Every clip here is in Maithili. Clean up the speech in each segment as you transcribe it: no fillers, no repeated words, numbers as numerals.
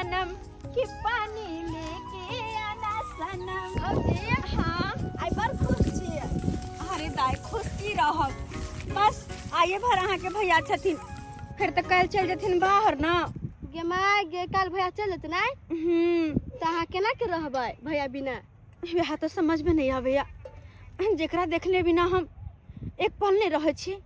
सनम, कि पानी लेके आना सनम। भौजी, हाँ, आइ बड़ खुश छियै। अरे दाइ, खुश की रहब, बस आइए भर अहाँके भैया छथिन, फेर तऽ काल्हि चलि जेथिन बाहर ना। गे माय गे, काल्हि भैया चलि जेतै ने? हम्म। तऽ अहाँ केना के रहबै भैया बिना? वएह तऽ समझमे नहि आबैया, जेकरा देखले बिना हम एक पल नहि रहै छी,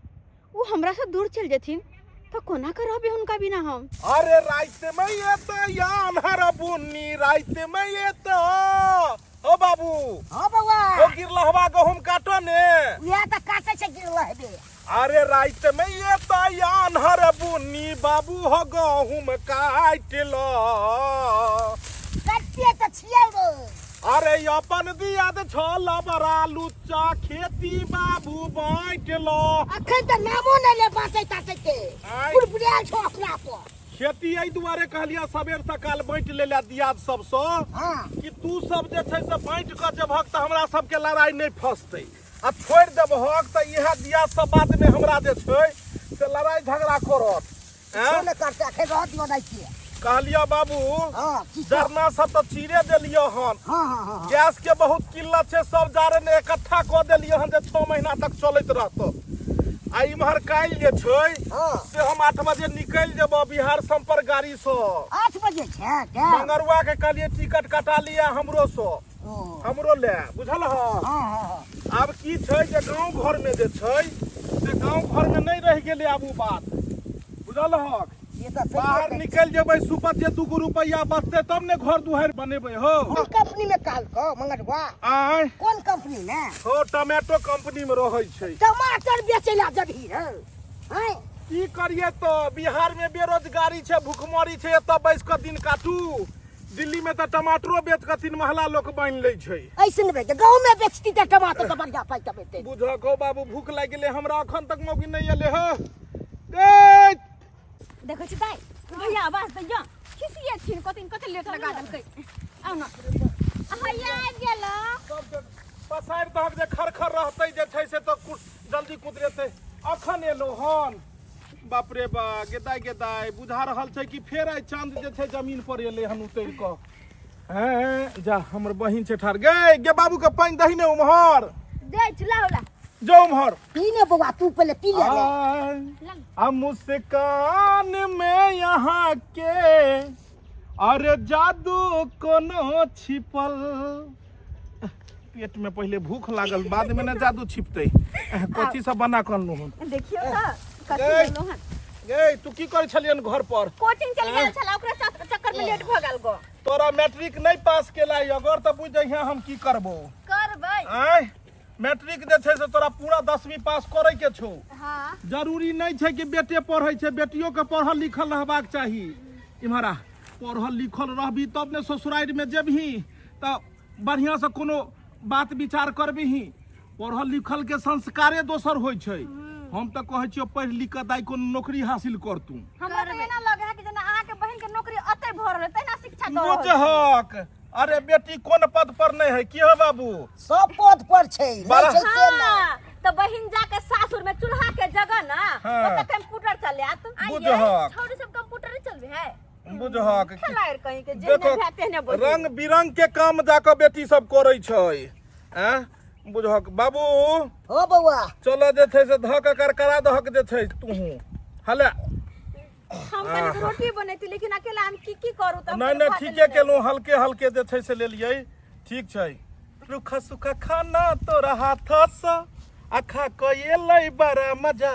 ओ हमरासँ दूर चलि जेथिन तऽ कोना के रहबै हुनका बिना हम? अरे राति में ये तो यान हर बुन्नी, राति में ये तो ओ बाबू। हाँ बउआ। ओ गिरलहवा गहुम काटो ने। उएह तऽ काटै छै गिरलहबे। अरे राति में ये तो यान हर बुन्नी, बाबू हो गहुम काट लो। काटिए तऽ छियै रे। अरे अपन दियाद छल बड़ा लुच्चा, खेती बाबू बाँट लो। अखन तऽ नामो नहि ले बाँटै ताटै के। आँय। बुड़बुड़ायल छौ अपना पर। खेती एहि दुआरे कहलियै सबेर सकाल बाँटि ले ला दियाद सबसँ कि तू सब जे छै से बाँटि कऽ जेबहक तऽ हमरा सबके लड़ाइ नहि फसतै, आ छोड़ि देबहक तऽ इएह दियाद सब बादमे हमरा जे छै से लड़ाइ झगड़ा करत। किछो नहि करतै, अखन रह दियौ नहि के। कहलियौ बाबू, हँ, की सब? जरना सब तऽ चीरे देलियौ हन। हँ हँ हँ हँ। गैस के बहुत किल्लत छै, सब जारन इकट्ठा कऽ देलियै हन जे 6 महीना तक चलैत रहतौ। आ इम्हर काल्हि जे छै से हम 8 बजे निकलि जेबौ बिहार संपर्क गाड़ी सँ। 8 बजे छै टाइम? मंगरुआ के कहलियै टिकट कटा लिअ हमरो सँ, ओ। हमरो ले, बुझल हँ? हँ हँ हँ। आब की छै जे गाँव घर में जे छै से गाँव घर में नहि रहि गेलै आब ओ बात, बुझल हक? से तऽ सहिए बाहर कहै छी। निकलि जेबै, सुपत जे 2 गो रुपैआ बचतै तब ने घर दुआरि बनेबै हो। कोन कंपनी में कहलकौ मंगरुआ? आँय? कोन कंपनी में? हो, टमाटो कंपनी में रहै छै। टमाटर बेचै ला जबही रे? आँय? की करिए तऽ, बिहार में बेरोजगारी छै, भुखमरी छै, एतऽ बैस कऽ दिन काटू? दिल्ली में तऽ टमाटरो बेच कऽ 3 महला लोक बान्हि लै छै। ऐसे नहि बेच, गाँव में बेचती तऽ टमाटर तऽ बढ़िया पाइ कमेतै। बुझक हौ बाबू, भूख लागि गेलै हमरा, अखन तक मौगी नहि एलै हौ। ए देखै छी दाइ, भैया आवाज दैया, खिसिएथिन कथिन, कते लेट लगा देलकै। आउ ने, हैया आबि गेल। सब पसारि दहक जे खरखर रहतै जे छै से तऽ जल्दी कुदरेतै। अखन एलो हन, बाप रे बा, गेदाइ गेदाइ बुझा रहल छै कि फेर आइ चाँद जे छै जमीन पर एलै हन उतरि कऽ। हैं जा, हमर बहिन छै ठाढ़। गे गे, बाबू के पानि दही ने उम्हर। दे चला होला। जो उम्हर। पी ने बौआ, तू पहिले पी ले ने। आ मुस्कान में यहाँ के अरे जादू कोनो छिपल। पेट में पहले भूख लागल, बाद में ने जादू छिपतै। कथी सब बना कऽ अनलहुँ हन? देखियौ तऽ कथी गै। बनलहुँ हन। गे, तू की करै छलियन घर पर? कोचिंग चलि गेल छला, ओकरा चक्कर में लेट भऽ गेल गो। तोरा मैट्रिक नहि पास केला अगर तऽ बुझ जइहे हम की करबो। करबै। आँय, मैट्रिक जे छै से तोरा पूरा 10वीं पास करे के छौ। हाँ। जरूरी नहि छै कि बेटे पढ़ै छै, बेटियो के पढ़ल लिखल रहबाक चाही। इम्हर आ, पढ़ल लिखल रहबी तब ने ससुरारि में जेबही तऽ बढ़िया से कोनो बात विचार करबही। पढ़ल लिखल के संस्कारे दोसर होइ छै। हम तऽ कहै छियौ पढ़ि लिख कऽ दाइ कोनो नौकरी हासिल कर तू। हमरा तऽ एना लगे है कि जेना अहाँके बहिन के नौकरी अतै भऽ रहल है, तहिना शिक्षा दऽ रहल छै। बुझहक, अरे बेटी कोन पद पर नहि है की हो बाबू? सब पद पर छै, नहि छै से नहि। हाँ, तऽ बहिन जाके सासुर में चूल्हा के जगह ना, हाँ। ओतऽ कंप्यूटर चलायत। बुझहक। छौड़ी सब कंप्यूटर चलबे है। बुझहक। खेलाड़ कहीं के जे देखो, नहि भए तेहने बोलतै। रंग बिरंग के काम जाके बेटी सब करै छै। आँय बुझहक बाबू। हो बौआ। चलो जे छै से धऽ के करकरा दहक जे छै तूहू हले। हम कनी रोटी बनेती, लेकिन अकेला हम की की करू तऽ हम नहि कनी नहि, खा ठीके लेलियै। केलहुँ, हल्के हल्के जे छै से लेलियै, ठीक छै। रूखा सूखा खाना तोरा हाथ सँ आ खा कऽ एलै बड़ा मजा।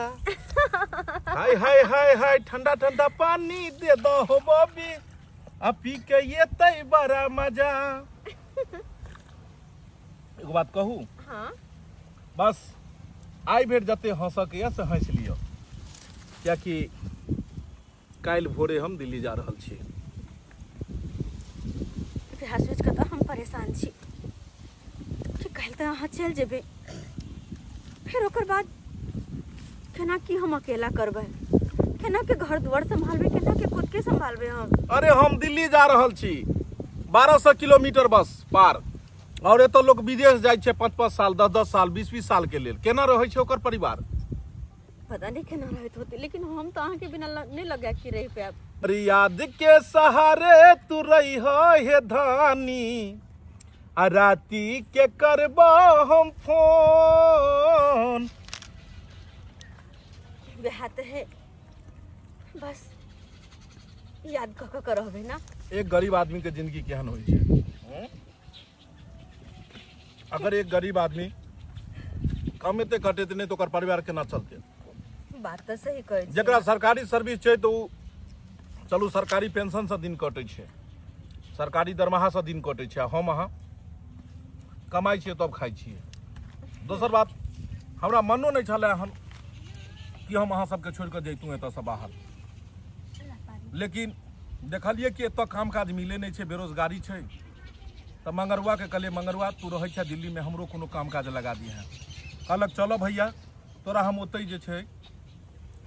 हाय हाय हाय हाय, ठंडा ठंडा पानी दे दहो बबी, आ पी के एतै बड़ा मजा। एगो बात कहू? हाँ। बस आइ भरि जते हंसऽ के यऽ से हंसि लिअ, कियाकि काल्हि भोरे हम दिल्ली जा रहल छी। वएह सोचि कऽ तऽ हम परेशान छी कि काल्हि तऽ अहाँ चलि जेबै, फेर ओकर बाद केना की हम अकेला करबै, केना के घर दुआर सम्हालबै, केना के खुद के सम्हालबै हम? अरे हम दिल्ली जा रहल छी, 1200 किलोमीटर बस पार, और एतऽ लोक विदेश जाइ छै 5-5 साल, 10-10 साल, 20-20 साल के लेल। केना रहै छै ओकर परिवार? पता नहि केना रहैत होतै, लेकिन हम तऽ अहाँके बिना नहि लगै कि रहि पायब। याद के सहारे तू रही हे धानी, आ राती के करबो हम फोन। वएह तऽ है, बस याद कऽ कऽ रहबै ना। एक गरीब आदमी के जिंदगी केहन होइ छै? हम्म? अगर एक गरीब आदमी कमेते कटेते नहि तऽ ओकर परिवार केना चलते? बात तऽ सही कहै छी। जकरा सरकारी सर्विस छै तऽ ओ चलू सरकारी पेंशनसँ दिन कटै छै, सरकारी दरमाहासँ दिन कटै छै, आ हम अहाँ कमाइ छियै तब खाइ छियै। दोसर बात, हमरा मनो नहि छलै हन कि हम अहाँ सबके छोड़ि कऽ जैतहुँ एतऽसँ बाहर, लेकिन देखलियै कि एतऽ काम काज मिलै नहि छै, बेरोजगारी छै, तऽ मंगरुआके कहलियै, मंगरुआ तू रहै छह दिल्लीमे, हमरो कोनो काम काज लगा दिहँ। कहलक चलऽ भैया, तोरा हम ओतहि जे छै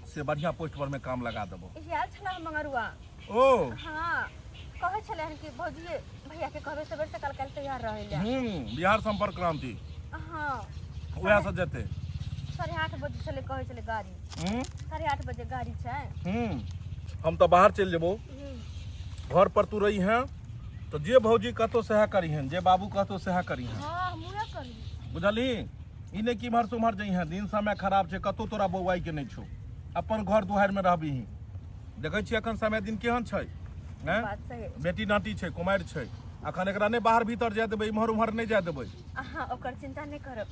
से बढ़िआँ पोस्ट परमे काम लगा देबो। आयल छलै मंगरुआ। ओ हाँ, कहै छलै हन कि भौजी भैया के कहबै सवेर सकाल काल्हि तैयार रहै लए। बिहार संपर्क क्रांति। हाँ। उएह सब जेतै। 8:30 बजे छलै, कहै छलै गाड़ी। 8:30 बजे गाड़ी छै। हम तऽ बाहर चलि जेबो, घर पर तू रही हैं तऽ जे भौजी कहतो सएह करिहन, जे बाबू कहतो सएह करिहन। हाँ, हमहूँ करबी। बुझलही? ई नहि कि इम्हर से उम्हर जइहें, दिन समय खराब छै, कतहु तोरा बौआइ के नहि छौ, अपन घर दुआरिमे रहबिही। देखै छियै एखन समय दिन केहन छै, हैं? बात सही। बेटी नाटी छै, कुमारि छै, अखन एकरा नहि बाहर भीतर जाय देबै, इम्हर उम्हर नहि जाय देबै। अहाँ ओकर चिंता नहि करब।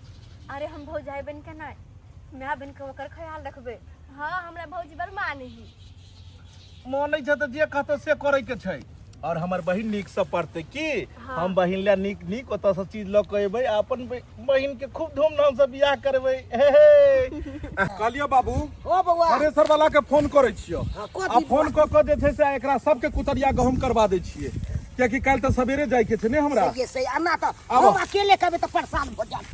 अरे हम भौजाइ बनि के नहि, माय बनि के ओकर ख्याल रखबै। हाँ, हमरा भौजी बड़ मानै ही। मानै छै तऽ जे कहतौ से करे के छै। और हमर बहिन नीक से पढ़तै की? हाँ। हम बहिन ले नीक नीक ओतऽ से चीज लऽ के एबै आ अपन बहिन के खूब धूमधाम से बियाह करबै। हे हे, कहलियो बाबू, ओ बौआ, थ्रेसर वाला के फोन करै छियो। हाँ, कऽ आ दी। फोन कऽ कऽ जे छै से एकरा सबके कुतरिया गहूम करबा दै छियै, कियाकि काल्हि तऽ सवेरे जाय के छै ने हमरा। सही सही, आना तऽ। आबो। हम अकेले करबै तऽ परेशान भऽ जायब।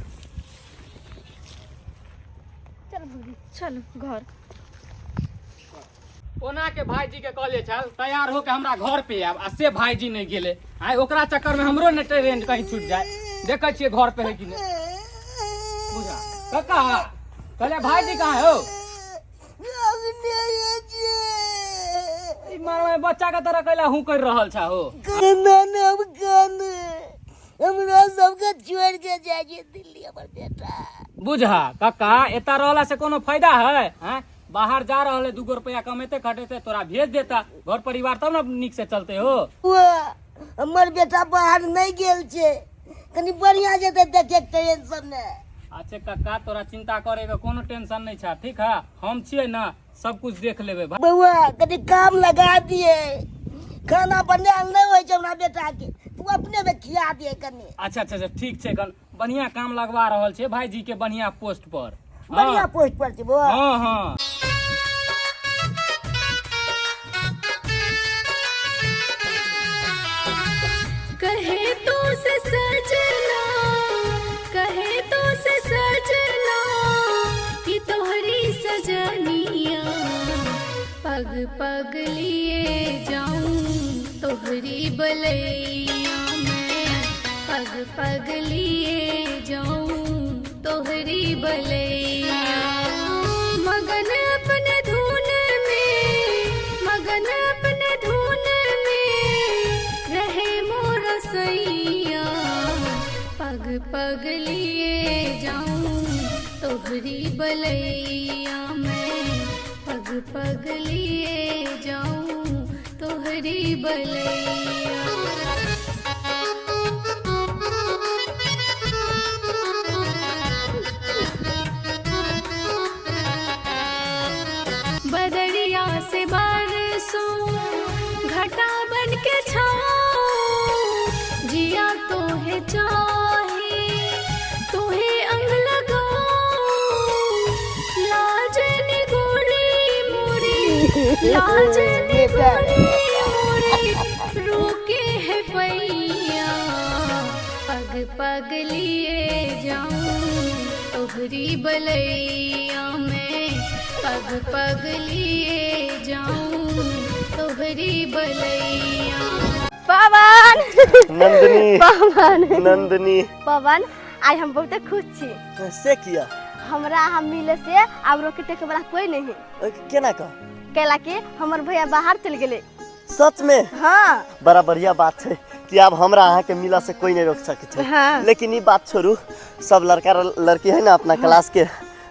चल भौजी। चलू घर। ओना के भाईजी के कहले छल तैयार होके हमरा घर पे आयब, आ से भाईजी नहीं गेले। आइ ओकरा चक्कर में हमरो ने ट्रेन कहीं छूट जाए। देखे छियै घर पे है कि नहीं। बुझा काका, कहले भाईजी कहाँ हो? ई मारवा बच्चा के तरह कैला हूँ कर रहल छा हो? हमरा सबके छोड़ के जाइ छै दिल्ली हमर बेटा। बुझा काका, एता रहला से कोनो फायदा है? हैं, बाहर जा रहल है, 2 रुपया कमेते खटेते तोरा भेज देता, घर परिवार तब ना नीक से चलते हो। बुआ, हमर बेटा बाहर नहीं गेल छै, कनी बढ़िया जेतै देखे ट्रेन सबमे। अच्छा काका, तोरा चिंता करे के कोनो टेंशन नहीं छा, ठीक है? हम छियै ना, सब कुछ देख लेबै। बौआ, कनी काम लगा दिए, खाना बनायल नहीं होइ छै हमरा बेटा के, तू अपने में खिया दिए कनी। अच्छा अच्छा अच्छा, ठीक छै, कन बढ़िया काम लगवा रहल छै भाईजी के, बढ़िया पोस्ट पर। हाँ। बढ़िया पोस्ट पर छै बौआ। हाँ हाँ। कहे तो से सजना, कहे तो से सजना कि तोहरी सजनिया, पग पग लिए जाऊं तोहरी बलैया मैं, पग पग लिए जाऊं तोहरी बलैया। मगन अपने धुन में, मगन अपने धुन में रहे मोर सैया, पग पग लिए जाऊं तोहरी बलैया मैं, पग पग लिए जाऊं तोहरी बलैया। बदरिया से बारसों घटा बन के छाऊं, जिया तो है चाहे तोहे अंग लगाऊं, लाज निगोरी मोरी, लाज निगोरी मोरी, रोके है पैया, पग पग लिए जाऊं तोहरी बलैया मैं, पग पग लिए जाऊं तोहरी बलैया। पवन। नंदिनी। पवन। नंदिनी। पवन, आइ हम बहुते खुश छी। से किया? हमरा अहाँ मिले से आब रोके टेके वाला कोई नहीं। केना कह? कैला कि हमर भैया बाहर चल गेले। सच में? हाँ। बड़ा बढ़िया बात है कि अब हमरा अहाँ के मिला से कोई नहीं रोक सके छै। हाँ। लेकिन ई बात छोड़ू, सब लड़का लड़की है ना अपना क्लास के,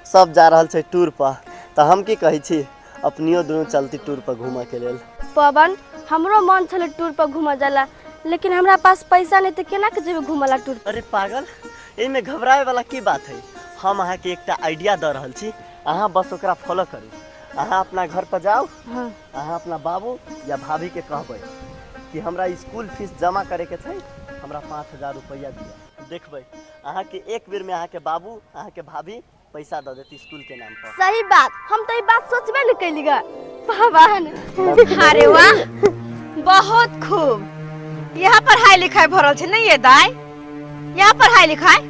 सब जा रहल छै टूर पर, तो हम की कहै छी अपनियो दुनू चलती टूर पर घूमऽ के लेल। पवन, हमरो मन छलै टूर पर घूमऽ जाला, लेकिन हमरा पास पैसा नहीं तो केना के जेबै घूमऽ ला टूर पर? अरे पागल, एहिमे घबराए वाला की बात है? हम अहाँ के एकटा आइडिया दऽ रहल छी, अहाँ बस ओकरा फॉलो करू। अहाँ अपना घर पर जाउ। हाँ। अहाँ अपना बाबू या भाभी के कहबै कि हमरा स्कूल फीस जमा करे के छै, हमरा 5000 रुपया दिअ। देखबै अहाँ के एक बेर में अहाँ के बाबू अहाँ के भाभी पैसा दऽ देती स्कूल के नाम पर। सही बात, हम तो ई बात सोचबे नहीं कैली गा पवन। अरे वाह, बहुत खूब। यहाँ पढ़ाई लिखाई भरल छै नहीं ये दाई? यहाँ पढ़ाई लिखाई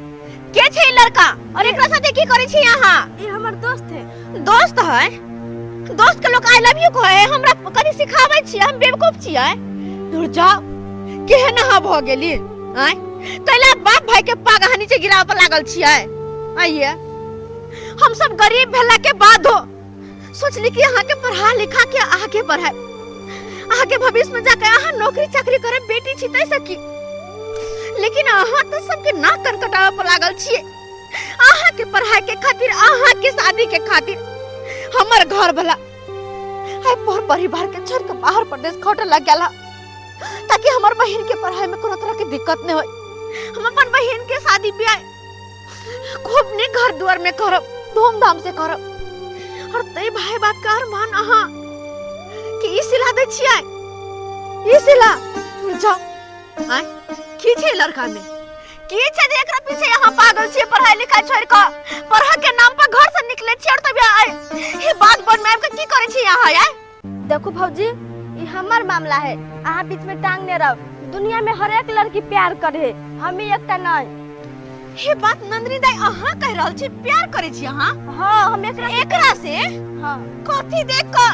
के छै ई लड़का और एकरा साथे की करै छी अहाँ? ई हमर दोस्त है। दोस्त है? दोस्त के लोग I love you कहे, हमरा कनी सिखाबै छी? हम बेवकूफ छियै? दूर जाओ, केहन अहाँ भऽ गेली आँय? तैला बाप भाई के पाग अहाँ नीचे गिराबऽ पर लागल छियै। आइए हम सब गरीब भेला के बादो सोचली कि अहाँ के पढ़ा लिखा के आगे बढ़ाए, अहाँ के भविष्य में जाके अहाँ नौकरी चाकरी करे, बेटी छी तै सकी, लेकिन अहाँ तो सबके नाक कान कटाबऽ पर लागल छियै। अहाँ के पढ़ाई के खातिर, अहाँ के शादी के खातिर हमर घर वाला आइ पर परिवार के छोड़ के बाहर प्रदेश खटे लग गेला, ताकि हमर बहन के पढ़ाई में कोनो तरह के दिक्कत नहीं होय। हम अपन बहन के शादी ब्याह खूब नीक घर दुआर में करब, धूमधाम से करब। और तै भाई बाप के अरमान अहाँ कि ई सिला दै छियै, ई सिला जाओ। आय की छै लड़का में, की छै जे एकरा पीछे यहाँ पागल छियै? पढ़ाई लिखाई छोड़ के पढ़ा के नाम पर घर से निकले छियै और तब आए हे बात बन में आबि के की करै छी यहाँ? आय देखो भौजी, ई हमर मामला है, अहाँ बीच में टांग नहीं रहो। दुनिया में हर एक लड़की प्यार करे, हम ही एकटा नहीं। हे बात नंदिनी दाई अहाँ कह रहल छी प्यार करै छी अहाँ? हाँ, हम एकरा से। एकरा से? हाँ। कथी देख क,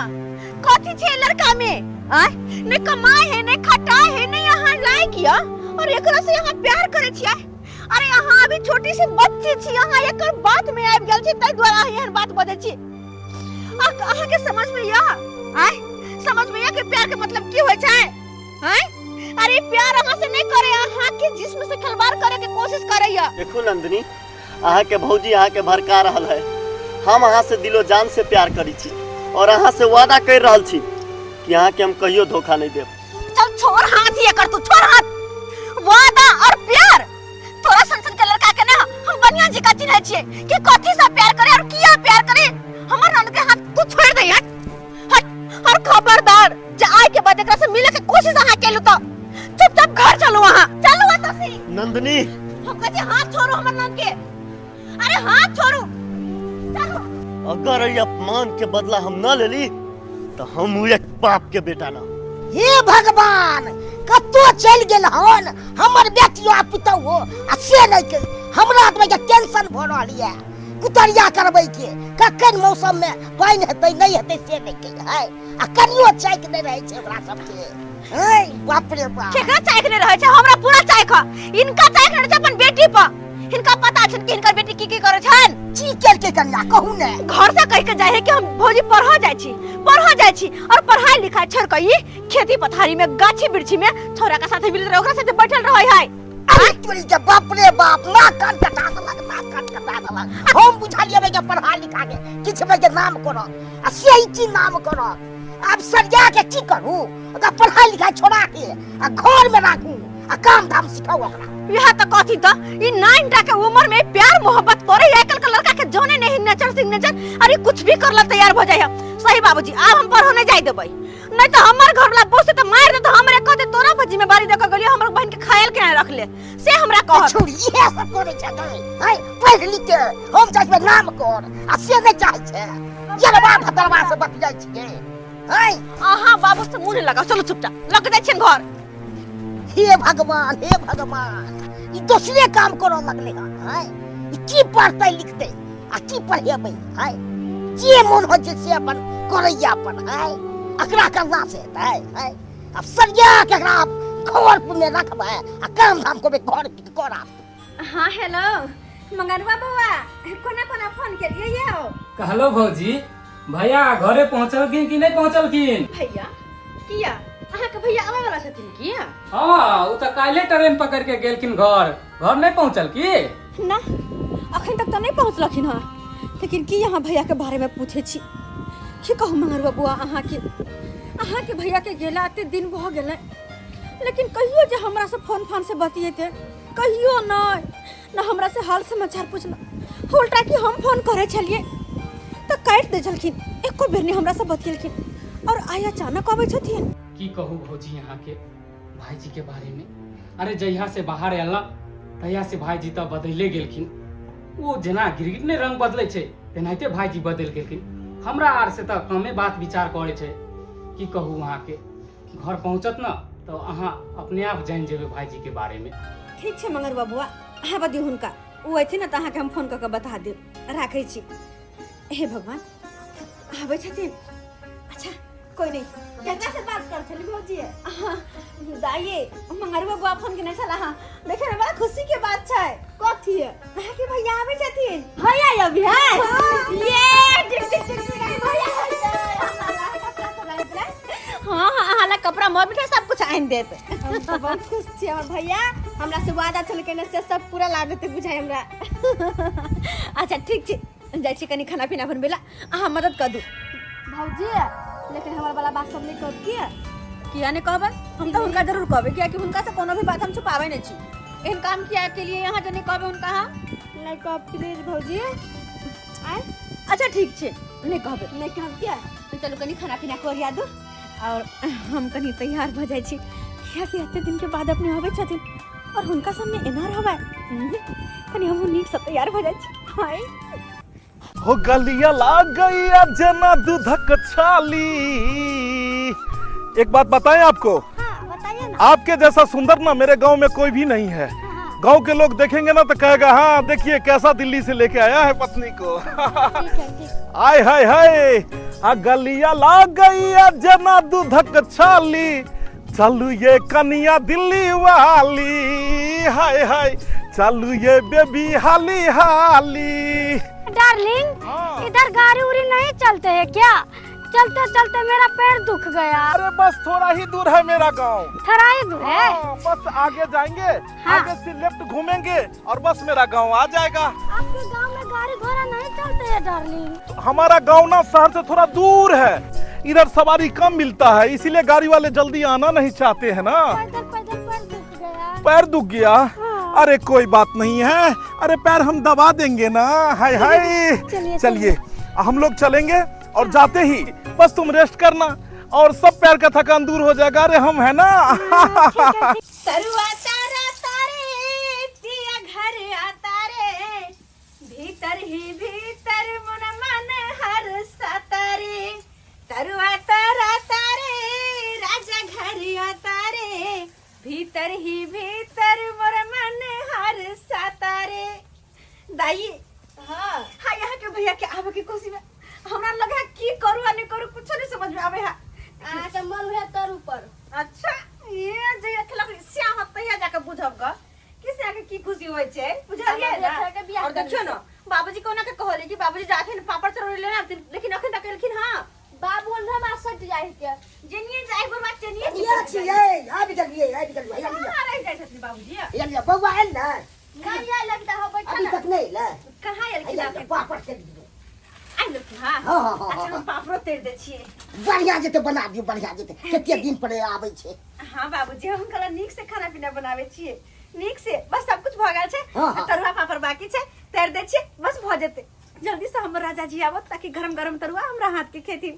कथी छै लड़का में? आय नहीं कमाए है, नहीं खटाए है, नहीं अहाँ लायक या और एकरा से अहाँ प्यार करै छियै? अरे अहाँ अभी छोटी सी बच्ची छी, अहाँ एकर बात में आबि गेल छी, ताहि दुआरे अहाँ एहन बात बजै छी। अहाँ के समझ में या आय, समझ में या कि प्यार के मतलब की होइ छै? आय अरे प्यार अहाँ से नहीं करे, अहाँ के जिस्म से खिलवाड़ करे के कोशिश करे या। देखू नंदिनी, अहाँ के भौजी अहाँ के भड़का रहल है। हम अहाँ से दिलो जान से प्यार करी छी और अहाँ से वादा कर रहल छी कि अहाँ के हम कहियो धोखा नहीं देब। चल छोड़ हाथ ये कर, तू छोड़ हाथ। वादा और प्यार तोरा सन सन के लड़का के ना हम बढ़िया जी का चिन्है छियै कि कथी से प्यार करे और किया प्यार करे। हमर ननद के हाथ तू छोड़ दे, हट हट। और खबरदार जे आय के बाद एकरा से मिले के कोशिश अहाँ केलु तो चुपचाप घर चलू, अहाँ चलू एतऽ से। नंदिनी, हम कहै छी हाथ छोड़ू हमर ननद के। अरे हाथ छोड़ू, चलू। अगर ई अपमान के बदला हम न लेली तो हम उ एक बाप के बेटा ना। हे भगवान, कतो चलि गेल हन हमर बेटियो आ पुतहु आ से नहीं के हमरा आत्मा के टेंशन भऽ रहल ये। कुतरिया करबै के कखन मौसम में पानि हेतै नहीं हेतै से नहीं के है, आ कनियो चाइक नहीं रहै छै ओकरा सबके। है बाप रे बाप, केकरा चाइक नहीं रहै छै? हमरा पूरा चाइक ह, इनका चाइक नहीं रहै छै अपन बेटी पर। हिनका पता छन कि हिनकर बेटी की की करै छन। की केलकै कनिया कहू ने? घर से कह के जाय है कि हम भौजी पढ़ऽ जाय छी, पढ़ऽ जाय छी, और पढ़ाई लिखाई छोड़ के ई खेती पथारी में गाछी वृक्षी में छोरा के साथे मिलत रहे, ओकरा साथे बैठल रहे है। अरे तोरी के बाप रे बाप, ना कान कटा देलक, ना कान कटा देलक। हम बुझलियै के पढ़ा लिखा के किछु के नाम करत आ से ही की नाम करत। आब सरिया के की करू? ओकरा पढ़ाई लिखाई छोड़ा के आ घर में राखू आ काम धाम सिखाऊ ओकरा। यह तो कथी त ई 9 टा के उम्र में प्यार मोहब्बत करे है आजकल के लड़का के जाने नहीं नेचर सिग्नेचर, अरे कुछ भी करला तैयार हो जाए है। सही बाबूजी, आब हम पढ़ो नहीं जाय देबै, नहीं तो हमर घर वाला बोस त मार दे, तो हमरे कह दे तोरा पर जिम्मेदारी दे के गेलियो, हमर बहन के खायल के रख ले से हमरा कहत। छोड़ी इहे सब करे छै गई है, पढ़ लिख के हम चाहै छियै नाम कर आ से नहीं चाहै छै, यरवा भतरवा से बतियाइ छियै है। अहाँ बाबू से मुंह नहीं लगाओ, चलू चुपचाप लग जाइ छियन घर। हे भगवान, हे भगवान, ई दोसरे काम करऽ लगलै हन है। ई की पढ़तै लिखतै आ की पढ़ेबै है? जे मोन होइ छै से अपन करैया अपन है, एकरा करला से हेतै है? आब सरिया के एकरा घर में रखबै आ काम धाम करबै घर करब। हाँ हेलो मंगनवा बौआ, कोना कोना फोन केलियै यौ? कहलो भौजी, भैया घरे पहुंचलखिन कि नहीं पहुंचलखिन? भैया किया अहाँ अहाँके भैया आबै वाला छथिन की? हाँ, ओ तऽ काल्हि ट्रेन पकड़ के गेलखिन घर। घर नहि पहुँचल की? ना, अखन तक तऽ नहि पहुँचलखिन हँ। लेकिन की अहाँ भैया के बारे में पूछे छी? की कहू मंगरुआ बुआ, अहाँके अहाँके भैया के गेला एते दिन भऽ गेलै, लेकिन कहियो जे हमरा से फोन फान से बतियेते कहियो नहि, ना हमरा से हाल समाचार पूछलक। उल्टा कि हम फोन करै छलियै तऽ काटि दै छलखिन, एको बेर नहि हमरा से बतियेलखिन, और आइ अचानक अबै छथिन। की कहू भौजी अहाँके भाईजी के बारे में, अरे जहिया से बाहर आयल ना तहिया से भाईजी तऽ बदले गेलखिन। ओ जेना गिरगिट नहि रंग बदलै छै तेनाहिते भाईजी बदलि गेलखिन। हमरा आर से तऽ कमे बात विचार करै छै। की कहू अहाँके, घर पहुँचत ना तऽ अहाँ अपने आप जानि जेबै भाईजी के बारे में। ठीक छै मंगर बबुआ, अहाँ बदियौ हुनका, ओ अयथिन ने तऽ अहाँके हम फोन कऽ कऽ बता देब। राखै छी। हे भगवान, आबै छथिन। अच्छा कोई नहीं, केकरा से बात कर छली भौजी? हाँ दाइये, मंगर बबुआ फोन केने छला। हाँ देखे ने, बड़ा खुशी के बात छै। कथी है? अहाँके भैया आबै छथिन। भैया अभी है? ये टिक टिक टिक टिक, भैया। हाँ हाँ, अहाँ ला कपड़ा मोर मिठाई सब कुछ आनि देत। हम तऽ बहुत खुश छी। हमर भैया हमरा से वादा छल केने से सब पूरा ला देते बुझाइ हमरा। अच्छा ठीक छै, जाइ छी कनी खाना पीना बनबै ला, अहाँ मदद कऽ दू। भौजी, लेकिन हमर वाला बात सब नहीं कहब किया? किया नहीं कहबै? हम तऽ हुनका जरूर कहबै, कियाकि हुनका से कोनो भी बात हम छुपाबै नहीं छी। एहन काम किया के लिए यहाँ जे नहीं कहबै हुनका? हम नहीं कहब प्लीज भौजी। आय अच्छा ठीक छै, नहीं कहबै। नहीं कहब किया? तो चलू कनी खाना पीना के ओरिया दू और हम कनी तैयार भऽ जाइ छी, कियाकि एते दिन के बाद अपने अबै छथिन और हुनका सामने एना रहबै। कनी हमहूँ नीकसँ तैयार भऽ जाइ छी। हाय हो गलिया लाग गई जना दूधक छाली। एक बात बताएं आपको? हाँ बताइए ना। आपके जैसा सुंदर ना मेरे गांव में कोई भी नहीं है। गांव के लोग देखेंगे ना तो कहेगा हाँ देखिए कैसा दिल्ली से लेके आया है पत्नी को। ठीक है ठीक। आय हाय हाय, आ गलिया लाग गई जना दूधक छाली, चलू ये कनिया दिल्ली वाली, हाय हाय चलू ये बेबी हाली हाली। डार्लिंग, हाँ। इधर गाड़ी उड़ी नहीं चलते है क्या? चलते चलते मेरा पैर दुख गया। अरे बस थोड़ा ही दूर है मेरा गांव। थोड़ा ही दूर है? हाँ, बस आगे जाएंगे, हाँ। आगे से लेफ्ट घूमेंगे और बस मेरा गांव आ जाएगा। आपके गांव में गाड़ी घोड़ा नहीं चलते है डार्लिंग? हमारा गांव ना शहर से थोड़ा दूर है, इधर सवारी कम मिलता है, इसीलिए गाड़ी वाले जल्दी आना नहीं चाहते हैं ना। पैदल पैदल पैर दुख गया। पैर दुख गया? हाँ। अरे कोई बात नहीं है, अरे पैर हम दबा देंगे ना। हाय हाय चलिए, चलिए हम लोग चलेंगे और जाते ही बस तुम रेस्ट करना और सब पैर का थकान दूर हो जाएगा। अरे हम है ना। तरुआ तारा तारे पिया घर आता रे, भीतर ही भीतर मन मन हर सतारे। तरुआ तारा तारे राजा घर आता रे, भीतर ही भीतर मोर मन हर सतारे। दाई हाँ हाँ, यहाँ के भैया के आवे के खुशी में हमरा लगा की करू आ नहीं करू, कुछ नहीं समझ में आवे है। अहाँ के मन हुए तर ऊपर। अच्छा ये जे अखला श्याम तहिया जाके बुझब ग कि से आके की खुशी होय छै, बुझलियै हमर ना? बेटा के बियाह और देखियो ना बाबूजी कोना के कहले कि बाबूजी जाथिन पापड़ चरौरी लेने आबथिन, लेकिन अखन तक एलखिन। हां बाबू हमरा सट जाय के जेनिए जाय बरुआ चेनिए ये छियै, आबि गेलियै, आबि गेलियै। हैया लिअ, कहाँ रहि जाइ छथिन बाबूजी? हैया लिअ, बौआ आयल ने? नहीं आयल अभी तक, बैठल। अभी तक नहीं आयल। कहाँ एलखिन? हैया लिअ, अखन पापड़ चलि दियौ। आइ लखिन? हां हाँ, हाँ, हाँ, अच्छा हाँ। हम पापड़ो तैर दै छियै। बढ़िया जेतै, बना दियौ, बढ़िया जेतै। कते दिन पर आबै छै। हाँ बाबूजी, हम कहला नीक से खाना पीना बनावे छियै, नीक से। बस सब कुछ भऽ गेल छै। हाँ, हाँ। तरुआ पापड़ बाकी छै, तैर दै छियै, बस भऽ जेतै। जल्दी से हमर राजा जी आवत ताकि गरम गरम तरुआ हमरा हाथ के खेथिन।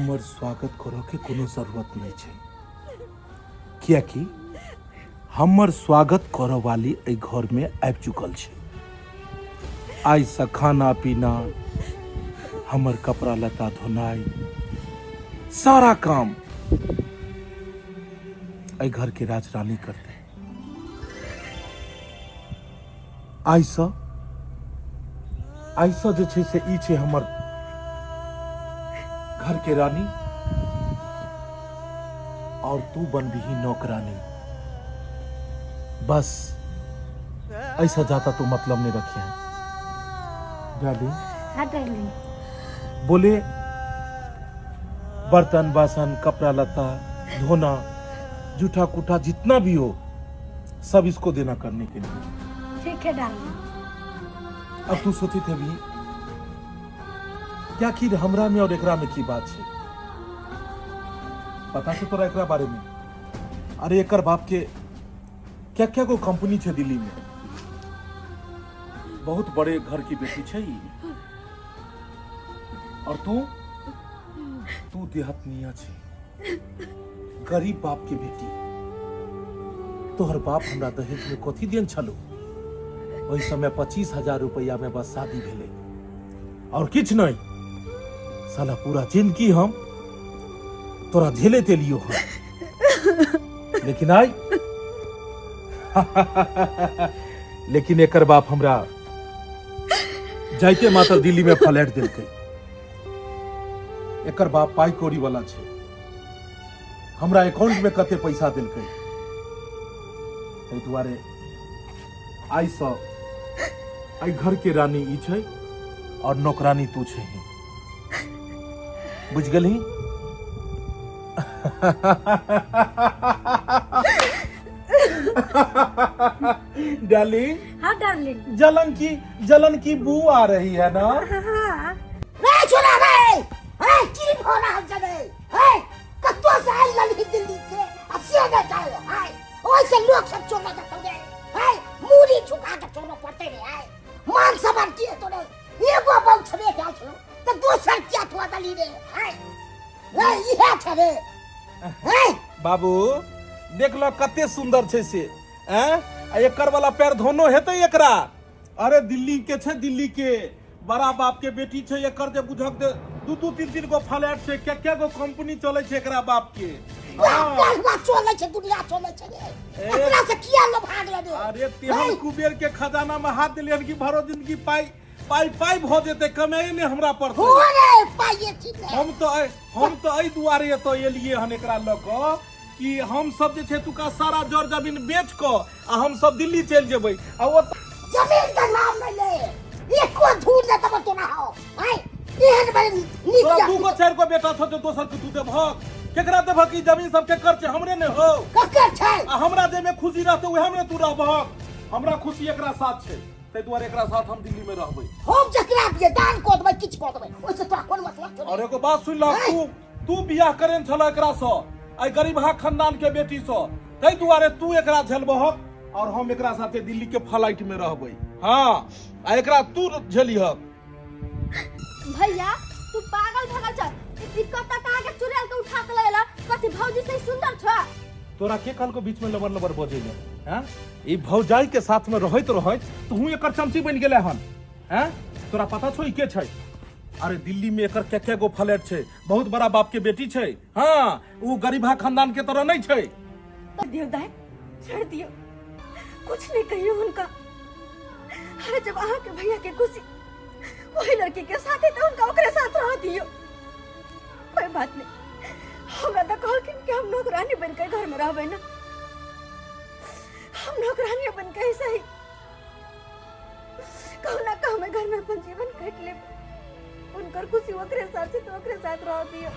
हमर स्वागत करऽ के कोनो जरूरत नहि छै, कियाकि हमर स्वागत करऽ वाली एहि घरमे आबि चुकल छै। आइसँ खाना पीना, हमर कपड़ा लत्ता धोनाइ, सारा काम एहि घरके राजरानी करतै। आइसँ आइसँ जे छै से ई छै हमर घरके रानी और तू बनबिही नौकरानी। बस ऐसा जाता तो मतलब नहीं रखिए। डार्लिंग। हाँ डार्लिंग। बोले बर्तन बासन, कपड़ा लत्ता धोना, जूठा कूठा जितना भी हो सब इसको देना करने के लिए। ठीक है डार्लिंग। अब तू सोची थे भी क्या कि हमरा में और एकरा में की बात है? पता छै तोरा एकरा बारे में? अरे एकर बाप के क्या क्या को कंपनी छै दिल्ली में, बहुत बड़े घर की बेटी छै ई। और तू तू देहातनिया छै, गरीब बाप के बेटी। तोहर बाप हमरा दहेज में कथी देन छलो? ओहि समय 25,000 रुपया में बस शादी भेलै और किछु नहीं। साला पूरा जिंदगी हम तोरा झेले एलियो हन, लेकिन आई लेकिन एकर बाप हमरा जाइते मात्र दिल्ली में फ्लैट देलकै। एकर बाप पाई कौड़ी वाला छै, हमरा अकाउंट में कते पैसा देलकै। एहि दुआरे आइसँ एहि घर के रानी ई छै और नौकरानी तू छै। बुझ गेलही? डार्लिंग। हाँ डार्लिंग। जलन की बू आ रही है ना? हाँ। रे छोरा रे, हे की भ रहल छै रे? हे कतौ से आयल रहली दिल्ली से आ से नहि जाय आय, ओहि से लोक सब चोरा देतौ रे। हे मूड़ी झुका के चोरो पड़तै रे। आय मान सम्मान की हेतौ रे? एगो बौ छबे कयल छलौ तऽ दोसर किया थुआ देली रे? आय रे इहे छै रे। हे बाबू देख लो कते सुंदर छै से, हैं? आ एकर वाला पैर धोनो हेतै एकरा। अरे दिल्ली के छै, दिल्ली के बड़ा बाप के बेटी छै एकर, जे बुझक दे दू दू तीन तीन गो फ्लैट छै, के के गो कंपनी चलै छै एकरा बाप के। हाँ। हुआ चलै छै, दुनिया चलै छै रे। एकरा से किया लो भाग ले रे? अरे तेहन कुबेर के खजाना में हाथ देलियन कि भरो जिंदगी पाई पाई पाई भऽ जेतै, कमाए ने हमरा पड़तै। हो रे पाइए ठीक है। हम तो एहि दुआरे एतऽ एलियै हन एकरा लऽ कऽ कि हम सब जे छै तुका सारा जर जमीन बेच कऽ आ हम सब दिल्ली चलि जेबै आ ओ जमीन के नाम नहीं ले, एको धूर ले तब तोरा हो। आय एहन बड़े नीक तोरा दू गो चारि गो बेटा छौ जे दोसर के तू देबहक? केकरा देबहक? ई जमीन सब केकर छै? हमरे ने हो। ककर छै? आ हमरा जाहिमे खुशी रहतै उएह मे तू रहबहक। हमरा खुशी एकरा साथ छै, ताहि दुआरे एकरा साथ हम दिल्ली में रहबै। हम जकरा दिए दान कऽ देबै, किछु कऽ देबै, ओहिसँ तोरा कोन मतलब छौ? और एगो बात सुन लह, तू तू बियाह करेन छल एकरा सँ, एहि गरीबहा खानदान के बेटी सँ, ताहि दुआरे तू एकरा झेलबहक और हम एकरा साथे दिल्ली के फ्लाइट में रहबै। हाँ, आ एकरा तू झेलिहक। भैया तू पागल भगल छ, ई कत्ता कहाँ के चुड़ैल के उठा के लैला? कथी भौजी से सुंदर छ? तोरा के कहलको बीच में लबर लबर बजै ले? हैं, ई भौजाई के साथ में रहैत रहैत तू एकर चमची बनि गेले हन। हैं, तोरा पता छौ ई के छै? अरे दिल्ली में एकर के के गो फ्लैट छै, बहुत बड़ा बाप के बेटी छै। हाँ, उ गरीबा खानदान के तरह नहीं छै। दियौ दाई, छोड़ दियौ, कुछ नहीं कहियो हुनका। अरे जब अहाँ के भैया के खुशी वही लड़की के साथ है तो उनका ओकरे साथ रह दियो, कोई बात नहीं। हमरा तो कहलखिन कि हम नौकरानी बन के घर में रहबै ना, हम नौकरानी बन के ही सही कहू ना कहू घर में अपन जीवन काट लेब। उनकर खुशी ओकरे साथ है तो ओकरे साथ रह दियो।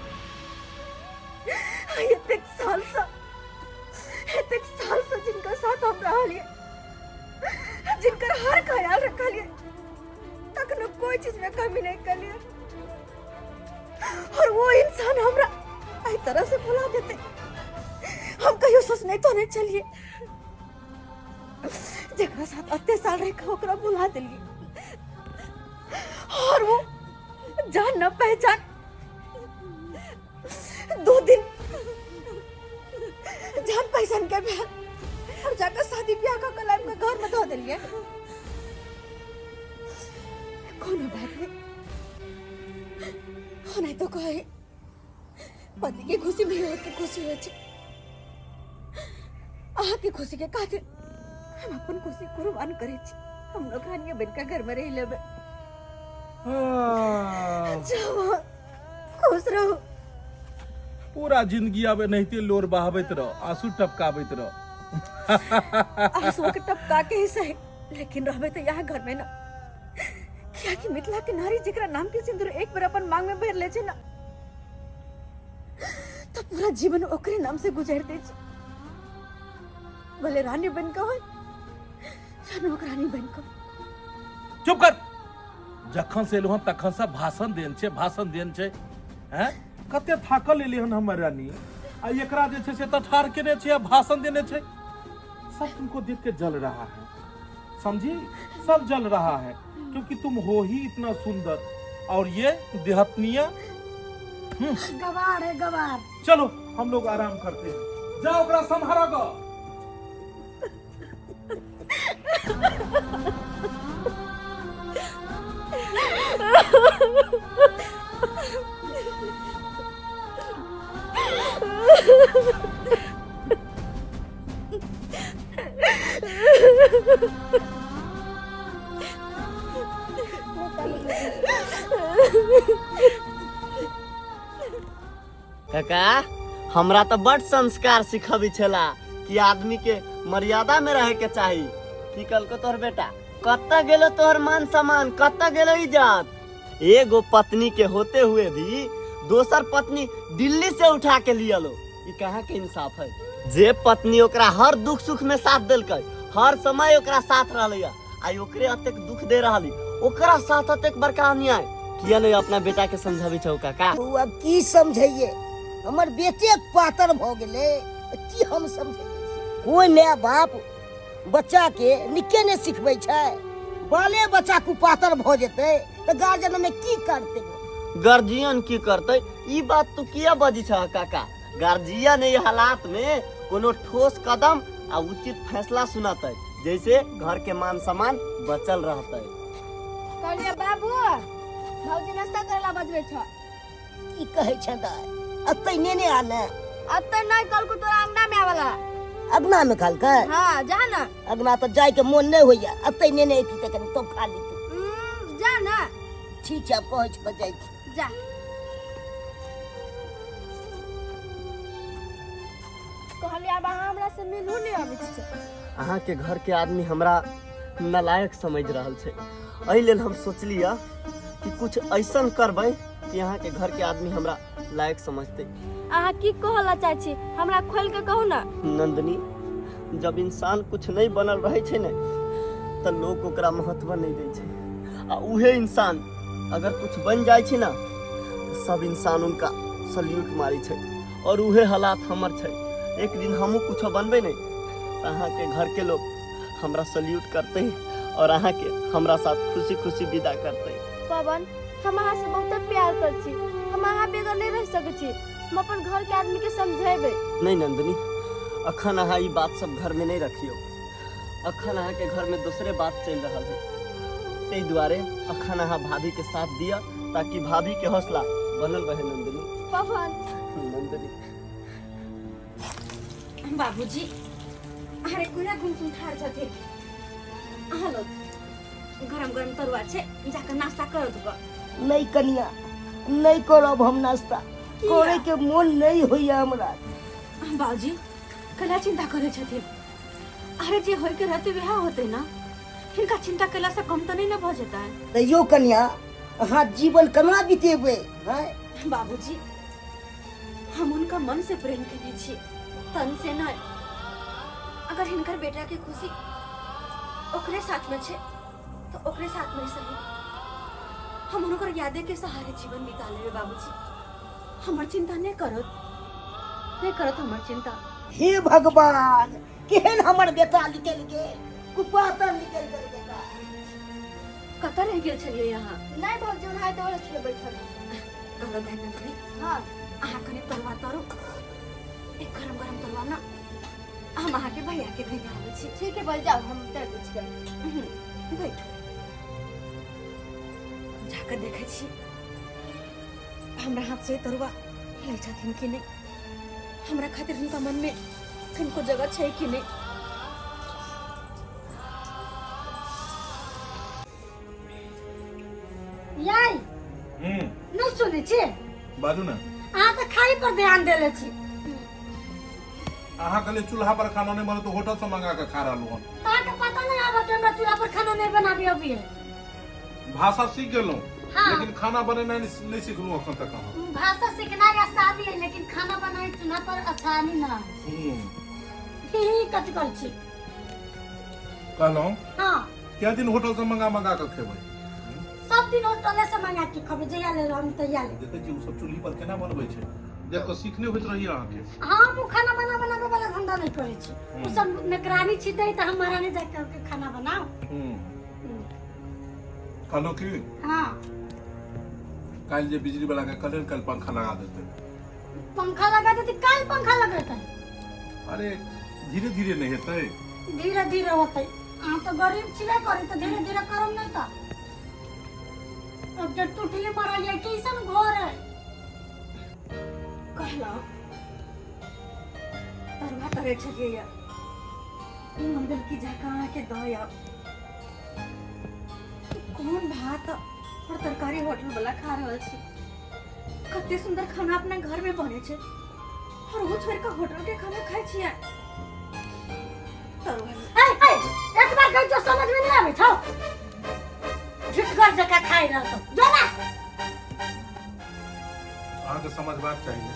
एतेक साल से, एतेक साल से जिनका साथ हम रहलिए, जिनकर हर ख्याल रखलिए, तखनो कोई चीज में कमी नहीं करलिए, और वो इंसान हमरा एहि तरह से भुला देते हम कहियो सोचने तो नहीं चलिए। जकरा साथ अते साल रह के ओकरा भुला दिलिए और वो जान न पहचान 2 दिन जान पहचान के भेल और जाकर शादी ब्याह कऽ के लाइफ के घर में धऽ देलियै। कोनो बात नहीं, नहीं तो कहे पति के खुशी में के खुशी होइ छै। अहाँ के खुशी के खातिर हम अपन खुशी कुर्बान करै छी। हम नौकरानिया बन के घर में रह लेबै। जाओ अहाँ, खुश रहू। पूरा जिंदगी अब एनाहिते लोर बहाबैत रह, आंसू टपकाबैत रह। आंसू के टपका के ही सही, लेकिन रहबे तो यहाँ घर में ना। किया कि मिथिला के नारी जेकरा नाम के सिंदूर एक बार अपन मांग में भर ले छै ना, तो पूरा जीवन ओकरे नाम से गुजार दे छै। भले रानी बन के होय या नौकरानी बन के। चुप कर। जखन से एलहुँ तखन से भाषण देन छै, भाषण देन छै। हैं कते थाकल एली हन हमर रानी, आ एकरा जे छै से तऽ ठाढ़ केने छै आ भाषण देने छै। सब तुमको देख के जल रहा है, समझी? सब जल रहा है क्योंकि तुम हो ही इतना सुंदर और ये देहतनिया गवार है गवार। चलो हम लोग आराम करते हैं, जाओ ओकरा सम्हारो गो। काका हमरा तो बड़ संस्कार सिखबी छला कि आदमी के मर्यादा में रहे के चाही। की कहलको तोहर बेटा? कत्ता गेलो तोहर मान सम्मान, कत्ता गेलो इज्जत? एगो पत्नी के होते हुए भी दोसर पत्नी दिल्ली से उठा के लियलो, ई कहाँ के इंसाफ है? जे पत्नी ओकरा हर दुख सुख में साथ देलकै, हर समय ओकरा साथ रहलै, आई ओकरे अतेक दुख दे रहली, ओकरा साथ अतेक बड़का अन्याय किया नहीं अपना बेटा के समझाबी छौ काका? बौआ की समझैये, हमर बेटे पातर भ गेलै, की हम समझैये? कोई माय बाप बच्चा के निके ने सिखबै छै, बाले बच्चा कुपातर भ जेतै तऽ गार्जियन में की करतै? गार्जियन की करतै ई बात तू किया बजी छह काका? गार्जियन एहि हालात में कोनो ठोस कदम आ उचित फैसला सुनातै, जैसे घर के मान सम्मान बचल रहतै। कहलियै बाबू, भौजी नाश्ता करे ला बजबै छ। की कहै छै दाइ? अतै नेने आ ने। अतै नहि कहलको, तोरा अंगना में आवला। अंगना में कहलकै? हाँ, जा ना। अंगना तऽ जाय के मोन नहि होइया, अतै नेने अयती तऽ कनि तब खा लीती। जा ना। ठीक छै, आब कहै छी तऽ जाइ छी। जा। कहलियै आब अहाँ हमरा से मिलू नहि अबै छी। अहाँ के घर के आदमी हमरा नालायक समझ रहल छै, एहि लेल हम सोचलियै कि कुछ ऐसन करबै कि अहाँ के घर के आदमी हमरा लायक समझतै। अहाँ की कहऽ ला चाहै छी, हमरा खोलि के कहू ना। नंदिनी, जब इंसान कुछ नहीं बनल रहै छै ने तऽ लोक ओकरा महत्व नहीं दै छै, आ उहे इंसान अगर कुछ बन जाइ छै ना तऽ सब इंसान उनका सल्यूट मारै छै, और उहे हालात हमर छै। एक दिन हमहूँ कुछो बनबै ने तऽ अहाँके घर के लोग हमरा सल्यूट करतै और अहाँके हमरा साथ खुशी खुशी विदा करतै। पवन, हम अहाँ से बहुत प्यार करै छी, हम अहाँ बगैर नहीं रह सकै छी। हम अपन घर के आदमी के समझेबै। नहीं नंदिनी, अखन अहाँ ई बात सब घर में नहीं रखियो। अखन अहाँ के घर में दूसरे बात चल रहा है, ताहि दुआरे अखन अहाँ भाभी के साथ दिया ताकि भाभी के हौसला बनल रहे। नंदिनी। पवन। नंदिनी। बाबूजी, अरे कोना गुमसुम ठाढ़ छथिन? अहाँ लोग गरम गरम तरुआ छै, जाकर नाश्ता कर देब। नहीं कनिया, नहीं करब हम नाश्ता, करे के मोन नहीं होइया हमरा। बाबूजी कला चिंता करे छथिन? अरे जे होय के रहते वएह होते ना, हिनका चिंता केला से कम तो नहीं ना भ जेतै। तैयो कनिया, अहाँ जीवन केना बितेबै? हैं बाबूजी, हम उनका मन से प्रेम केने छी, तन से नहीं। अगर हिनकर बेटा के खुशी ओकरे साथ में छे तो ओकरे साथ में सही। हम हुनकर यादे के सहारे जीवन बिता लेबे। बाबूजी, हमर चिंता नहीं करत, नहीं करत हमर चिंता। हे भगवान, केहन हमर बेटा निकलि गेल, कुपातर निकलि गेल बेटा। कतऽ रहि गेल छलियै अहाँ? नहीं भौजी, ओनाहिते ओहे छलै बैठल। कहलो दाइ नंदिनी। हाँ। अहाँ कनि तरुआ तरू, एक गरम गरम तरुआ ना हम अहाँके भैया के देने आबै छी। ठीक है बोल जाओ, हम उतर दै छियै। बैठू, जाकऽ देखै छी हमरा हाथ से तरुआ लै छथिन कि नहि, हमरा खातिर हुनका मनमे कनिको जगह छै कि नहि। याई नहीं सुनै छी? बाजू ने। अहाँ तऽ खाइ पर ध्यान देले छी। अहाँ कहलियै चूल्हा पर खाना नहि बनत, होटल से मंगा के खा रहलहुँ हन। अहाँके पता नहीं आबत हमरा चूल्हा पर खाना नहीं बनाबी अभी है। भाषा सीख गेलहुँ हाँ। लेकिन खाना बनेनाइ नहि सिखलहुँ अखन तक अहाँ। भाषा सीखना आसानी है लेकिन खाना बनाए चूल्हा पर आसानी ना है। ही कथी कर छी? कहलहुँ हाँ। कै दिन होटल से मंगा मंगा के खेबै? सब दिन होटले से मंगा के खबै, जहिया ले हम तहिया ले। देखै छी ओ सब चूल्ही पर केना बनबै छै, देख कऽ सीखने होइत रही अहाँके। हम उ खाना बना बनाबे वाला धंधा नहीं करै छी। उ सब नकरानी छी दै तऽ हम महारानी जाके के खाना बनाओ। कहलहुँ की, हाँ। काल्हि जे बिजली वाला के कहलियनि काल्हि पंखा लगा देतै। पंखा लगा देते? काल्हि पंखा लगेतै? अरे धीरे धीरे नहि हेतै? धीरे धीरे होतै। अहाँ तऽ गरीब छिबे करी तऽ धीरे धीरे करम नहीं तऽ अब जे टूटली मरल है कैसन घर है। कहलहुँ तरुआ तरै छलियै यऽ, मन भेल कि जाकऽ अहाँके दऽ आउ। कोन भात और तरकारी होटल वाला खा रहल छी? कते सुंदर खाना अपना घर में बने छै और वो छोड़ के होटल के खाना खाइ छियै। तरुआ ऐ ऐ एक बार कहि जो समझ में नहीं आबै छौ, झिटगर जकाँ खाइ रहतौ, जो ना। अहाँके समझबाक चाही ने,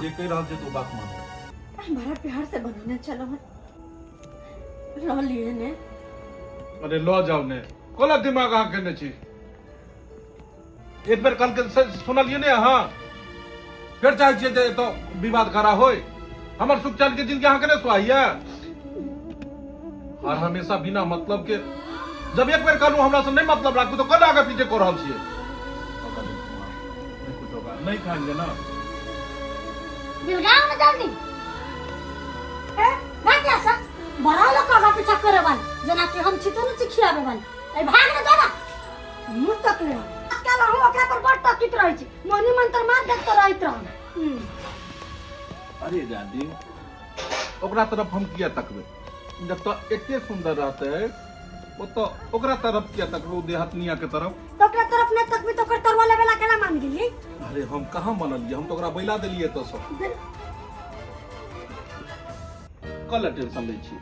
जे कहि रहल छै तऽ ओ बात मानू। बड़ा प्यार से बनौने छलहुँ हन, लऽ लिए ने। अरे लऽ जाउ ने, कोना दिमाग अहाँ केने छी? एक बेर कल के सुनलियै ने अहाँ, फेर चाहै छियै जे एतऽ विवाद खड़ा होय? हमर सुख चैन के जिंदगी अहाँके नहि सोहाइया? और हमेशा बिना मतलब के, जब एक बेर कहलहुँ हमरा से नहीं मतलब राखू तो कोना आगे पीछे कऽ रहल छियै? नहीं कुछ होगा, नहीं खाएंगे ना। बिलगाओ ना जल्दी। ए भाग जा सा बड़ा लोग आगा पीछा करे वाला, जना कि हम छी तो नहीं खियाबे वाला। ए भाग ना जाना मुंह तक ले। आजकल हम ओकरा पर बड़ तकित रहै छी, मोनी मंत्र मार देख तो रहैत रहम। अरे दादी, ओकरा तरफ हम किया तकबै? जब तो एते सुंदर रहतै ओ तो ओकरा तरफ किया तकबै, ओ देहातनिया के तरफ? तो ओकरा तरफ नहीं तकबी तो ओकर तरुआ लेबे ला केना मान गेली? अरे हम कहाँ मनलियै, हम तो ओकरा बैला देलियै एतऽ सँ। कल टेंशन लै छी?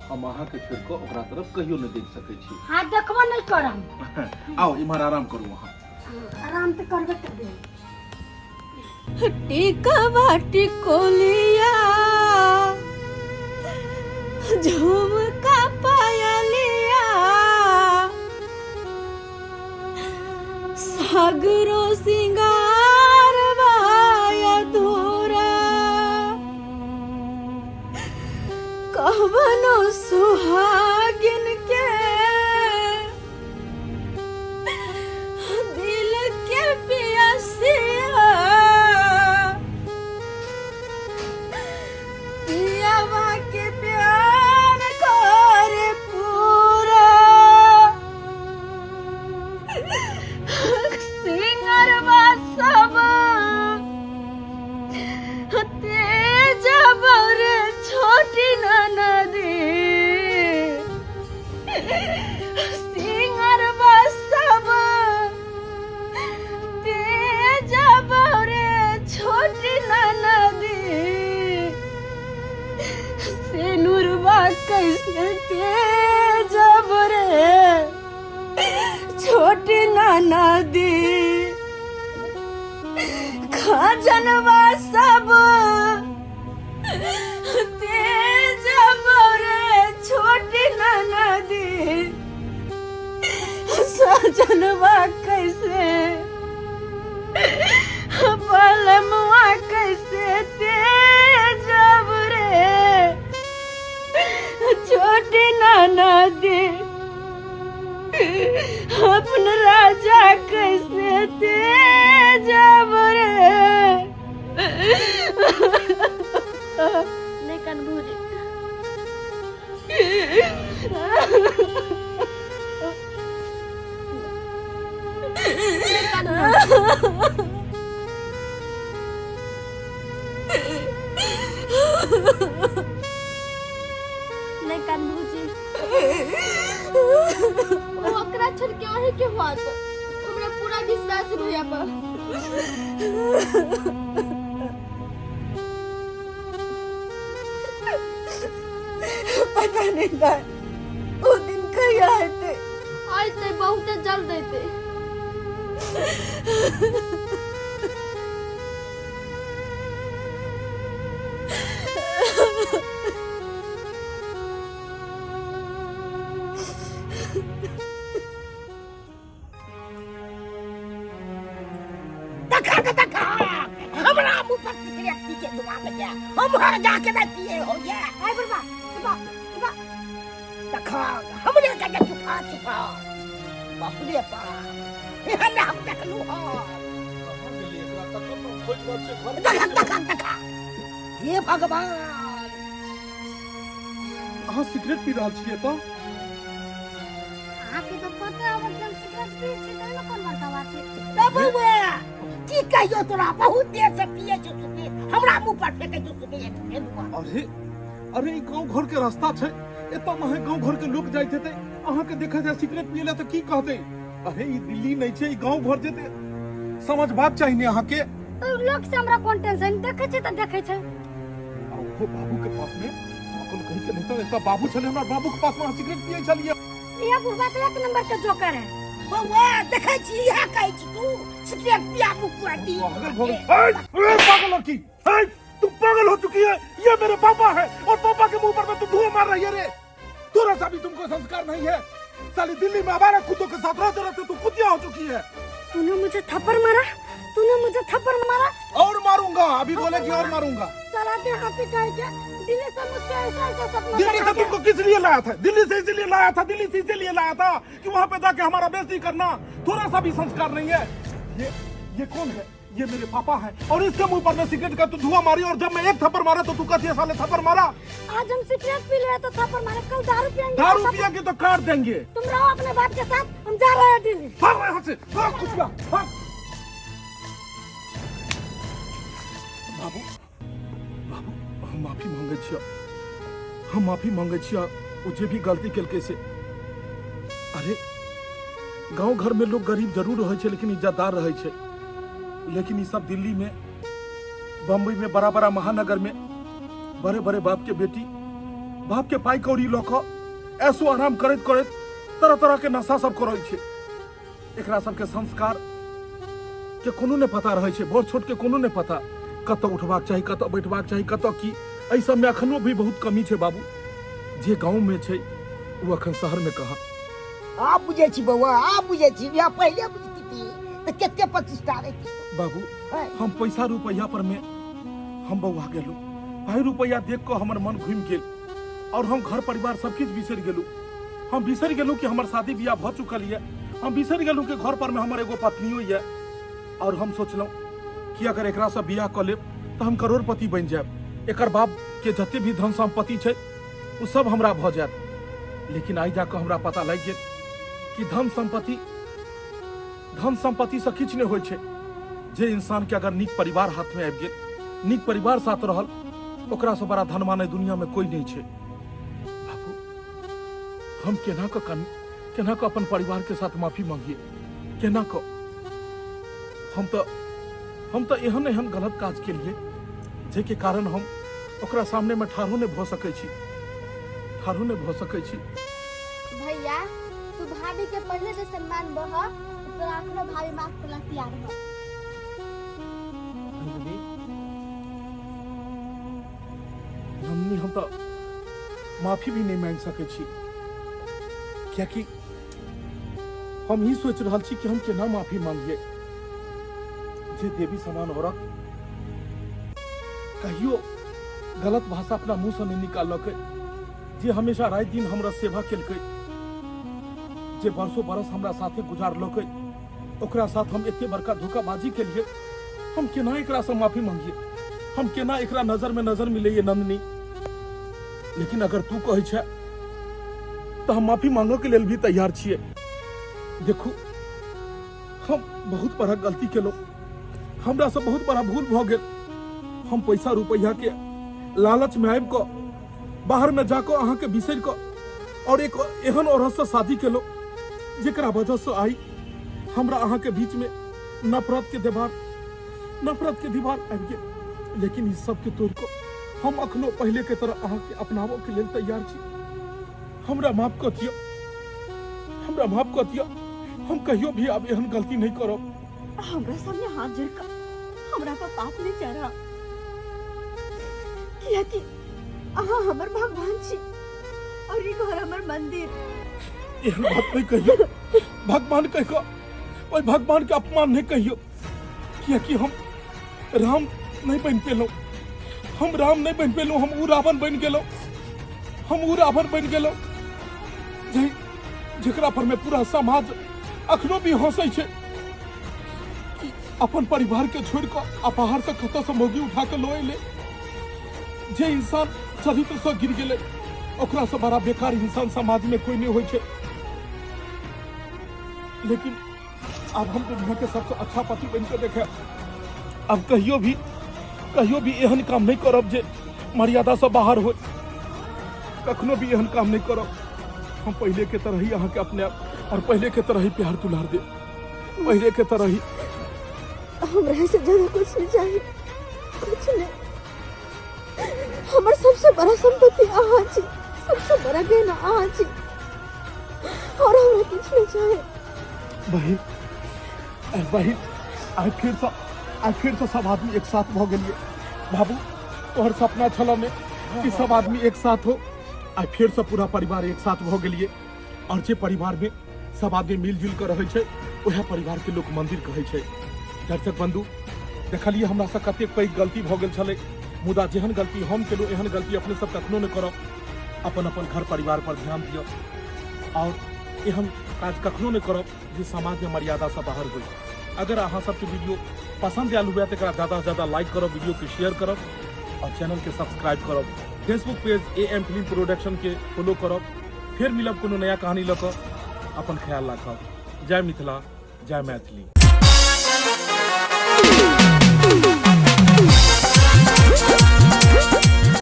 हम अहाँके छोड़ि कऽ ओकरा तरफ कहियो नहि देख सकै छी। हाँ देखबो नहीं करम। आउ इम्हर, आराम करू अहाँ। आराम तो करबे करबे। टिकवा टिकोलिया झुमका पायलिया सागरो सिंगार अधूरा, कहबनो सुहागिन के दिल के पियसिया, पियावा के प्यार कर पूरा। सिंगरवा सब तेजबर छोटी नदी, सिंगरवा सब तेजबर छोटी नदी, सिनुरवा कैसे तेजब रे छोटी नदी, खजनवा सब तेजब रे छोटी नदी, सजनवा कैसे बलमुआ कैसे तेजब रे छोटी नदी, अपन राजा कैसे तेजब रे। नहि कान भौजी। नहि कानू भौजी। नहि कान भौजी, ओ ओकरा छोड़ के अहीं के होत, हमरा पूरा विश्वास है भैया पर। पता नहीं दाई ओ दिन कहिया हेतै। अयतै, बहुते जल्द अयतै। देखा के देखा, हमरा मुंह पर सिगरेट पी के दुआ में गया, हम हर जाके नहीं पिए हो ये। आय बुढ़बा, चुपा चुपा। देखा हमरे के जे चुपा चुपा, बाप रे बाप, एहन हम देखलू हो। देखा देखा देखा, हे भगवान। अहाँ सिगरेट पी रहल छियै तऽ? अहाँके तऽ पता होबे कि हम सिगरेट पी छी, तै ने कोन बड़का बात है। ए बौआ, की कहियो तोरा, बहुत देर से पिए छौ सिगरेट, हमरा मुंह पर फेंके छौ सिगरेट। हे बौआ। अरे अरे, ई गांव घर के रास्ता छै, एतऽ महे गांव घर के लोग जाइत हेतै, अहाँ के देखै छै सिगरेट पिए ला तऽ की कहतै? अरे ई दिल्ली नहि छै, ई गांव घर जेतै, समझबाक चाही ने अहाँ के। तऽ लोग से हमरा कोन टेंशन, देखै छै तऽ देखै छै। आ ओहो बाबू के पास में, अपन कहि के नहीं तऽ एकटा बाबू छलै हमरा, बाबू के पास में अहाँ सिगरेट पिए छलियै। ये बुढ़बा तो एक नंबर के जोकर है। बौआ देखै छी, इएह कहै छी तू सिगरेट पिया मुँह पूरा दी। पागल भऽ गेल। ऐ, ऐ, पागल लड़की, ऐ, तू पागल हो चुकी है। ये मेरे पापा है और पापा के मुंह पर में तू धुआं मार रही है रे। थोड़ा सा भी तुमको संस्कार नहीं है। साली दिल्ली में आवारा कुत्तों के साथ रहते रहते तू कुतिया हो चुकी है। तूने मुझे थप्पड़ मारा, तूने मुझे थप्पड़ मारा। और मारूंगा, अभी बोले कि और मारूंगा। साला देहाती कह के दिल्ली से मुझसे ऐसा ऐसा सपना दिल्ली देखा से गया। तुमको किस लिए लाया था? दिल्ली से इसीलिए लाया था, दिल्ली से इसीलिए लाया था कि वहाँ पे जाके हमारा बेइज्जती करना। थोड़ा सा भी संस्कार नहीं है। ये कौन है? ये मेरे पापा हैं और इसके मुंह पर मैं सिगरेट का तू धुआं मारी, और जब मैं एक थप्पड़ मारा तो तू कहती है साले थप्पड़ मारा। आज हम सिगरेट पी लिया तो थप्पड़ मारे, कल दारू पियेंगे। दारू तो पिएंगे तो काट देंगे। तुम रहो अपने बाप के साथ, हम जा रहे हैं दिल्ली। भाग यहाँ से, भाग कुतिया, भाग। बाबू, बाबू, हम माफी मांगे छिया, हम माफी मांगे छिया, ओ जे भी गलती केलकै से। अरे गांव घर में लोग गरीब जरूर रहै छै लेकिन इज्जतदार रहै छै, लेकिन ई सब दिल्ली में, बम्बई में, बड़ा बड़ा महानगर में बड़े बड़े बाप के बेटी बाप के पाई कौड़ी लऽ कऽ ऐसो आराम करैत करैत तरह तरह के नशा सब करै छै। एकरा सबके संस्कार के कोनो नहि पता रहै छै, बड़ छोट के कोनो नहि पता, कतऽ उठबाक चाही, कतऽ बैठबाक चाही, कतऽ की। एहि सबमे अखनो भी बहुत कमी छै बाबू। जे गाँव में छै ओ अखन शहर में कहाँ। आब बुझै छी बौआ, आब बुझै छी। बियाह पहिले बुझती तऽ कते प्रतिष्ठा रहिती बाबू। है। हम पैसा रुपैआ पर में हम बौआ गेलहुँ, पाइ रुपैआ देख कऽ हमर मन घुमि गेल और हम घर परिवार सब किछु बिसरि गेलहुँ। हम बिसरि गेलहुँ कि हमर शादी बियाह भऽ चुकल यऽ, हम बिसरि गेलहुँ कि घर पर में हमर एगो पत्नियो यऽ, और हम सोचलहुँ कि अगर एकरासँ बियाह कऽ लेब तऽ हम करोड़पति बनि जायब, एकर बाप के जते भी धन सम्पत्ति छै ओ सब हमरा भऽ जायत। लेकिन आइ जाकऽ हमरा पता लागि गेल कि धन सम्पत्ति से किछु नहि होइ छै। जे इंसान के अगर नीक परिवार हाथ में आबि गेल, नीक परिवार साथ रहल, ओकरा से बड़ा धनवान एहि दुनिया में कोई नहीं छै। बाबू, हम केना कऽ कन केना कऽ अपन परिवार के साथ माफी मांगिए, केना कऽ? हम तऽ एहन एहन गलत काज केलिए जाहिके कारण हम ओकरा सामने में ठाढ़ो नहि भऽ सकै छी, ठाढ़ो नहि भऽ सकै छी। भैया, तू भाभी के पहले से सम्मान बह, तोरा अखनो भाभी माफ करला तैयार हो। नंदिनी, नंदिनी, हम तऽ माफी भी नहीं मांग सकै छी, कियाकि हम ही सोच रहल छी कि हम केना माफी मांगिए जे देवी समान औरत कहियो गलत भाषा अपना मुंह से नहीं निकाललकै, जे हमेशा राति दिन हमरा सेवा केलकै, जे बरसों बरस हमरा साथे गुजारलकै, ओकरा साथ हम एते बड़का धोखाबाजी केलिए, हम केना एकरा से माफी मांगिए? हम केना एकरा नजर में नजर मिलैए नंदनी। लेकिन अगर तू कहै छै तऽ हम माफी मांगो के लेल भी तैयार छियै। देखू हम बहुत बड़ा गलती केलहुँ, हमरा से बहुत बड़ा भूल भऽ गेल। हम पैसा रुपैया के लालच में आबि कऽ बाहर में जाकऽ अहाँके बिसरि कऽ और एक एहन औरत से शादी केलहुँ जेकरा वजह से आई हमरा अहाँके बीच में नफरत के दीवार, नफरत के दीवार आबि गेल। लेकिन ई सबके तोड़ि कऽ हम अखनो पहले के तरह अहाँके अपनाबऽ के लेल तैयार छी। हमरा माफ कऽ दिअ, हमरा माफ कऽ दिअ, हम कहियो भी आब एहन गलती नहीं करब। हमरा सामने हाथ जोड़ कऽ हमरा पर पाप नहीं चढ़ा, कियाकि अहाँ हमर भगवान छी और ई घर हमर मंदिर। एहन बात नहीं कहियो, भगवान कह कऽ ओहि भगवान के अपमान नहीं कहियो, कियाकि हम राम नहीं बन पेलहुँ, हम राम नहीं बन पेलहुँ, हम ऊ रावण बन गेलहुँ, हम ऊ रावण बन गेलहुँ जेकरा पर में पूरा समाज अखनो भी हंसै छै कि अपन परिवार के छोड़ कऽ आ बाहर से कतऽ से मौगी उठा के लऽ एलै। जे इंसान चरित्र से गिर गेलै ओकरा से बड़ा बेकार इंसान समाज में कोई नहीं होइ छै। लेकिन अब हम दुनिया के सबसे अच्छा पति बन के देखे, अब कहियो भी एहन काम नहीं करब जे मर्यादा से बाहर हो, कखनो भी एहन काम नहीं करब। हम पहले के तरह ही अहाँ के अपने और पहले के तरह ही प्यार दुलार दे, पहले के तरह ही। हमरा से ज्यादा कुछ नहीं चाहिए, कुछ नहीं। हमर सबसे बड़ा संपत्ति अहाँ छी, सबसे बड़ा गहना अहाँ छी, और हमरा किछु नहीं चाहिए। बहिन, अरे बहिन, आइ फिर से सब आदमी एक साथ भऽ गेलियै। बाबू, तोहर सपना छल ने कि सब आदमी एक साथ हो, आइ फेर से पूरा परिवार एक साथ भऽ गेलियै। और जे परिवार में सब आदमी मिलजुल कऽ रहै छै वएह परिवार के लोक मंदिर कहै छै। दर्शक बंधु, देखलियै हमरा से कतेक पैघ गलती भऽ गेल छलै, मुदा जेहन गलती हम केलहुँ एहन गलती अपने सब कखनो नहि करब। अपन अपन घर परिवार पर ध्यान दिअ और एहन काज कखनो नहि करब जे समाज में मर्यादा से बाहर होय। अगर अहाँ सबके वीडियो पसंद आयल हुए तो एकरा ज़्यादा से ज़्यादा लाइक करब, वीडियो के शेयर करब और चैनल के सब्सक्राइब करब। Facebook page A M film production के फॉलो करब। फिर मिलब कोनो नया कहानी लऽ कऽ। अपन ख्याल राखब। जय मिथिला, जय मैथिली।